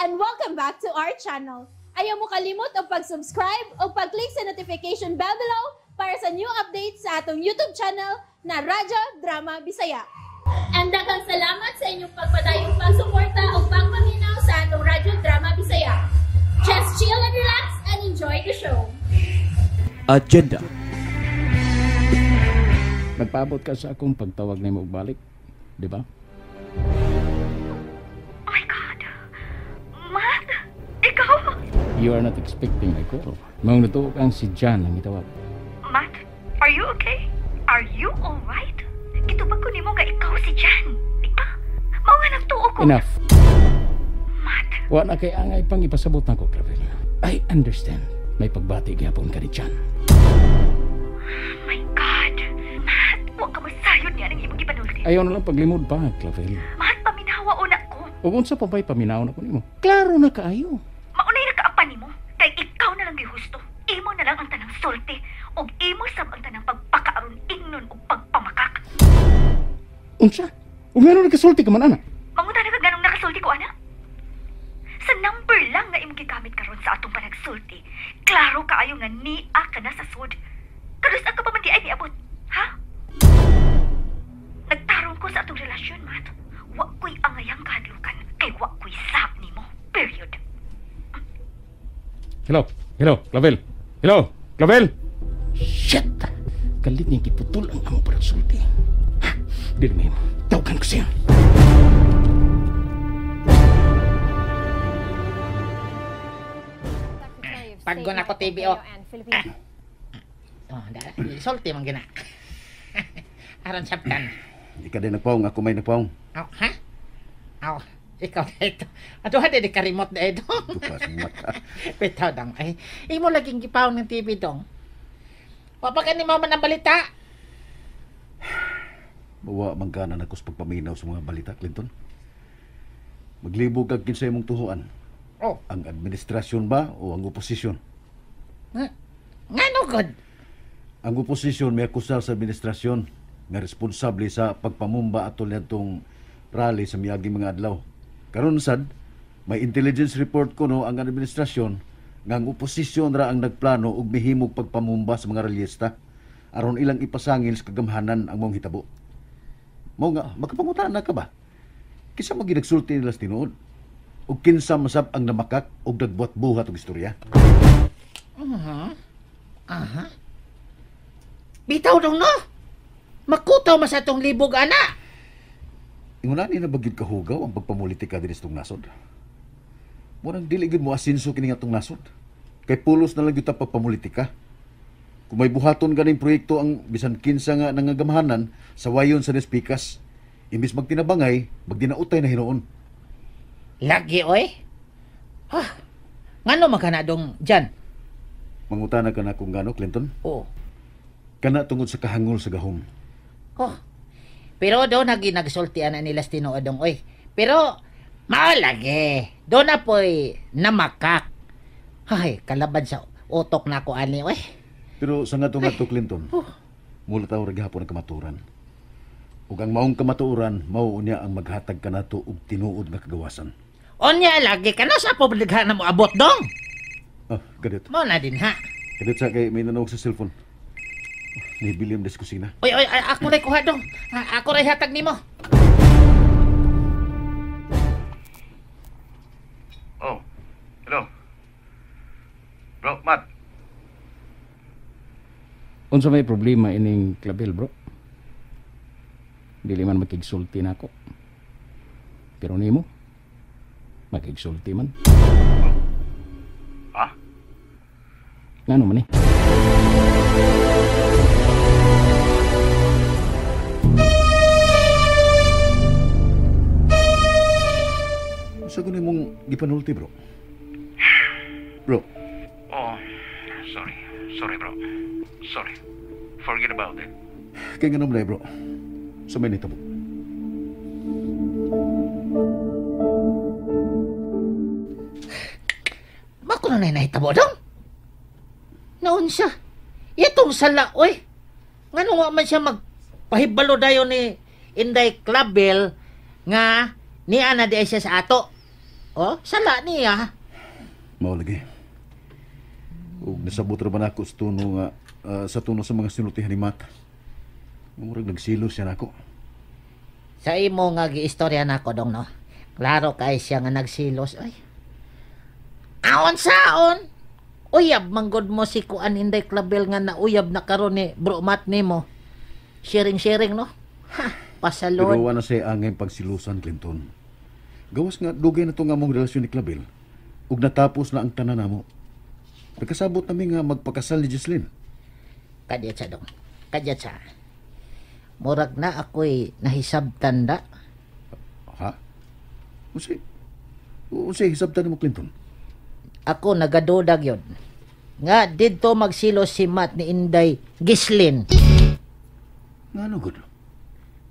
And welcome back to our channel. Ayaw mo kalimot og pag-subscribe o pag-click sa notification bell below para sa new updates sa atong YouTube channel na Radyo Drama Bisaya. And daghang salamat sa inyong pagpadayong pagsuporta o pagpaminaw sa atong Radyo Drama Bisaya. Just chill and relax and enjoy the show. Agenda. Nagpaabot ka sa akong pagtawag nimo og balik, di ba? Oh my God! Matt! Ikaw? You are not expecting my call. Maong natuo kang si John ang itawag. Matt, are you okay? Are you alright? Gitubag ko nimo nga ikaw si Jan. Di ba? Mao nga nagtuo ko. Enough. Matt, Wa na kay angay pang ipasabot nako, Clavel. I understand. May pagbati gyapon ka ni John. Oh my God! Matt, wa ka masayod niya ng imong gipanulti. Ayaw na lang paglimod pa, Clavel. Matt, paminawa una ko. Ug unsa pa ba'y paminaw na ko nimo? Klaro na kaayo. Maunay nakaapan nimo. Kay ikaw na lang gihusto. Imo na lang ang tanang sulti. Ug imo sab ang tanang pagpakaaron ingnon ug pagpamakak. Unsa? Ug ngano nagkasulti ka man ana? Mangutana ka ganong nakasulti ko, ana? Sa number lang nga imong gigamit karon sa atong panagsulti, klaro kaayo nga nia ka na sa sud. Kanus-a ka pa man diay niabot, ha? Nagtarong ko sa atong relasyon, Matt. Wa ko'y angayang kahadlukan kay wa ko'y sab nimo. Period. Hello? Hello, Clavel? Hello, Clavel? Shit! Kalit niyang giputol ang among panagsulti. Ha? Dili may tawagan ko siya. Paggon ako TV oh. Oh, da, sulti man gina. Aron sabtan. Ika din nagpaong, ako may nagpaong. Oh, ha? Oh, ikaw na ito. Ato ha, di ka remote na ito. Bukas ang mata. Bitaw dong. Ay, imo laging gipaong ng TV dong. Wa pa ka ni mama ng balita. Mawa man ka na nagkus pagpaminaw sa mga balita, Clinton. Maglibog kag kinsa imong tuhuan. Oh. Ang administrasyon ba o ang oposisyon? Ngano god? Ang oposisyon may akusar sa administrasyon nga responsable sa pagpamumba atol niadtong rally sa miaging mga adlaw. Karon sad, may intelligence report kuno ang administrasyon nga ang oposisyon ra ang nagplano og mihimog pagpamumba sa mga ralyista aron ilang ipasangil sa kagamhanan ang maong hitabo. Mao nga makapangutana ka ba? Kinsa man ginagsulti nila sa tinuod? Ug kinsa masab ang namakak og nagbuhat-buhat og istorya? Aha. Bitaw dong no. Makutaw man sa atong libog ana. Ingon ani na ba gyud kahugaw ang pagpamulitika dinhi sa atong nasod? Murang dili gyud mo asinso kini nga atong nasod. Kay pulos na lang gyud ta pagpamulitika. Kung may buhaton ganing proyekto ang bisan kinsa nga nangagamhanan sa wayon sa Nespikas, imbis magtinabangay, magdinautay na hinuon. Lagi oy. Ha. Ngano man kana dong Jan? Mangutana ka na kung gano, Clinton? Oh. Kana tungod sa kahangol sa gahom. Oh. Pero do nagi nagsulti ana nila sa tinuod dong oy. Pero mao lagi. Do na poy namakak. Ay, kalabad sa utok na ako ani oy. Pero sa nga to, Clinton, mula tawo ra gihapon ang kamaturan. Ug ang maong kamatuoran, mao unya ang maghatag kanato og tinuod nga kagawasan. Onya lagi kana sa publika na mo abot dong. Ah, kadit. Mao na din ha. Kadit sa kay may nanawag sa cellphone. Ni William des kusina. Oy oy ay, ako ray kuha dong. Ako ray hatag nimo. Oh, hello. Bro, Matt. Unsa may problema ining Clavel, bro? Dili man makigsulti nako. Pero nimo, makigsulti man. Ha? Ngano man eh? Unsa ko nimong gipanulti, bro? Bro. Oh, sorry. Sorry, bro. Sorry. Forget about it. Kaya nga naman, bro. Sa may nitabo. Bako na nahitabo dong? Noon siya. Itong sala, oy. Ngano nga man siya magpahibalo dayon ni Inday Clavel nga niya na di siya sa ato. Oh, sala niya. Mao lagi. Ug nasabot ra ba nako sa tuno nga sa tuno sa mga sinultihan ni Matt. Murag nagsilos siya nako. Sa imo nga giistorya nako dong no. Klaro kay siya nga nagsilos ay. Aon saon. Uyab manggod mo si kuan Inday Clavel nga nauyab na karon ni Bro Matt nimo. Sharing-sharing no. Ha, pasalod. Pero wala siya angay pagsilusan, Clinton. Gawas nga dugay na to nga among relasyon ni Clavel. Ug natapos na ang tanan namo. Nagkasabot nami nga magpakasal ni Jocelyn. Kadyat siya dong. Kadyat siya. Murag na ako'y nahisabtan da. Ha? Unsay hisabtan mo, Clinton? Ako nagadudag yun. Nga didto magsilos si Matt ni Inday Gislin. Ngano gud?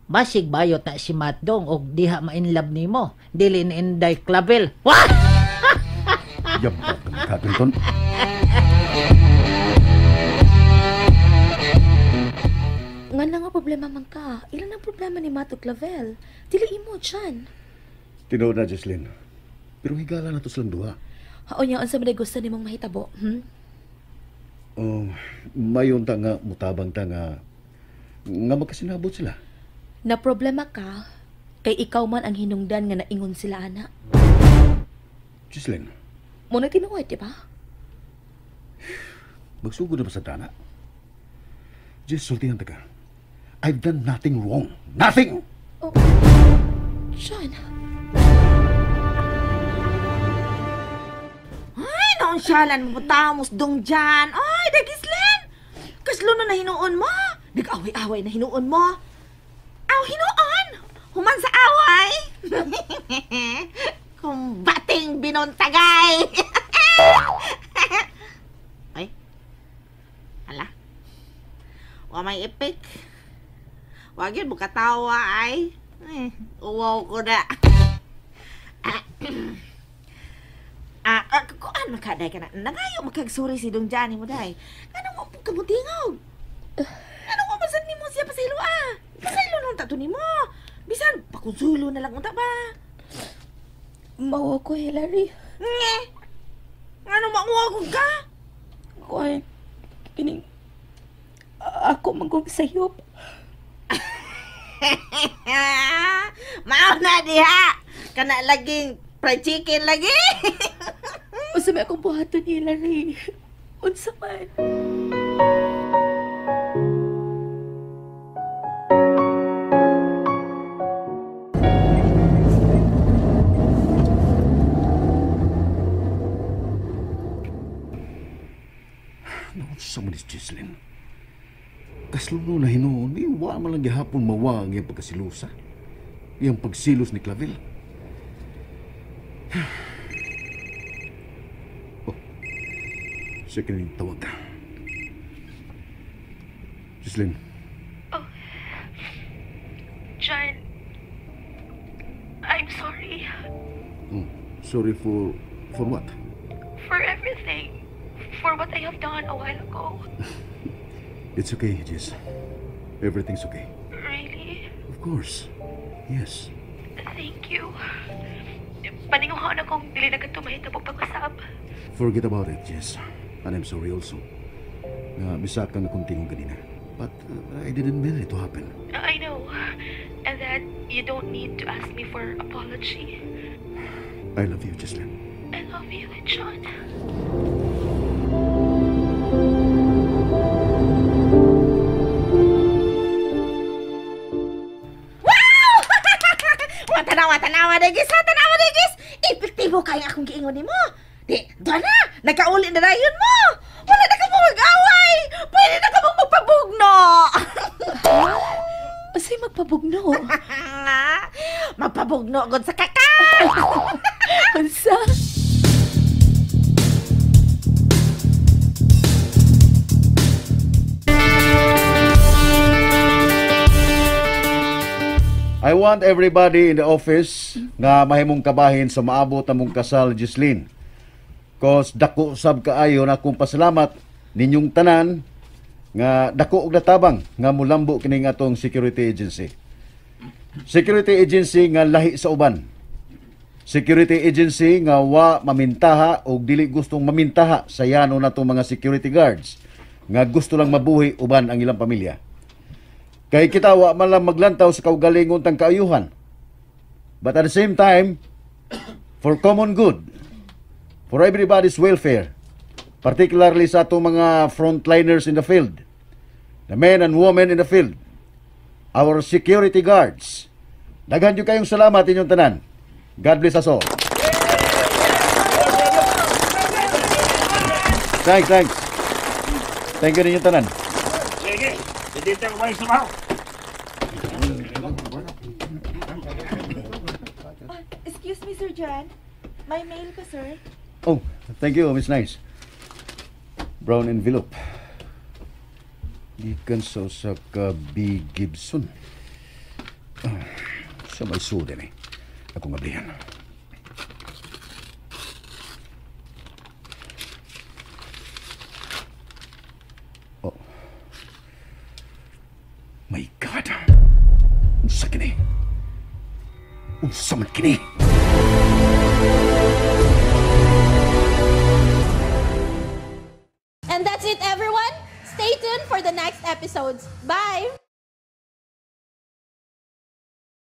Basig bayot na si Matt dong og diha ma-inlove nimo. Dili ni Inday Clavel. Wah! Yabot ka, Clinton. Nga na nga problema man ka. Ilan ang problema ni Matt ug Clavel? Dili imo, John. Tinuod na, Jocelyn. Pero higala na to silang duha. Haon niya, unsa man gusto nimong mahitabo, Oh, mayon ta nga mutabang ta nga magkasinabot sila. Na problema ka, kay ikaw man ang hinungdan nga naingon sila, ana. Jocelyn. Muna tinuod, di ba? Magsugod na ba sa tana? Jess, sultihan ta ka. I've done nothing wrong. Nothing! Oh, John. Ay, naonsyalan mo tamos dong dyan. Ay, dagislen! Kaslo na hinuon mo. Nag-away-away na hinuon mo. Aw, hinuon! Human sa away! Kumbating binuntagay! Ay, hala. Wa may epek. Wag yun, bukatawa ay. Eh, uwaw ko na. Kuan makaday ka na. Nangayo makagsuri si Dong Johnny mo day. Anong mo kamutingog? Anong mo masan nimo siya pasaylo ah? Pasaylo nung tato nimo. Bisan pakonsuelo na lang unta ba? Mawa ko, Hillary. Nge. Ano mauwa ka? Kuan kining ako manggong sayop. Mao na diha. Kana laging fried chicken lagi. Unsa may akong buhaton, Hillary? Unsa man? Naunsa man ni Jocelyn? Kasluno na hinuon, di wa man lang gihapon mawa ang iyang pagkasilusa. Iyang pagsilos ni Clavel. Oh, siya kining tawag. Jocelyn. Oh, John, I'm sorry. Oh, sorry for what? For everything. For what I have done a while ago. It's okay, Jess. Everything's okay. Really? Of course. Yes. Thank you. Paninguhaan akong dili na ka tumahitabo pag-usap. Forget about it, Jess. And I'm sorry also. Na misaka nga kong tingog ganina. But I didn't mean it to happen. I know. And that you don't need to ask me for apology. I love you, Jocelyn. I love you, John. Tanawa, dagis, ha? Tanawa, dagis! Epektibo kaya akong giingon nimo. Di, doon na! Nagkauli na dayon mo! Wala na ka mo mag-away! Pwede na ka mo magpabugno! Asa'y magpabugno? Magpabugno, god sa kaka! Unsa? I want everybody in the office nga mahimong kabahin sa maabot among kasal, Jocelyn. Cause dako sab kaayo na akong pasalamat ninyong tanan nga dako og natabang nga mulambo kining atong security agency. Security agency nga lahi sa uban. Security agency nga wa mamintaha o dili gustong mamintaha sa yano natong mga security guards nga gusto lang mabuhi uban ang ilang pamilya. Kay kita wa man lang maglantaw sa kaugalingon tang kaayuhan. But at the same time, for common good, for everybody's welfare, particularly sa atong mga frontliners in the field, the men and women in the field, our security guards. Daghan jud kayong salamat inyong tanan. God bless us all. Thanks, thanks. Thank you ninyong tanan. Sige, hindi tayo kumain sa. Excuse me, Sir John. May mail ka, sir. Oh, thank you, Miss Nice. Brown envelope. Gikan sa usa ka B. Gibson. Ah, sa may sudan eh. Akong ablihan. Oh. My God. Unsa kini? Unsa man kini? And that's it, everyone. Stay tuned for the next episodes. Bye!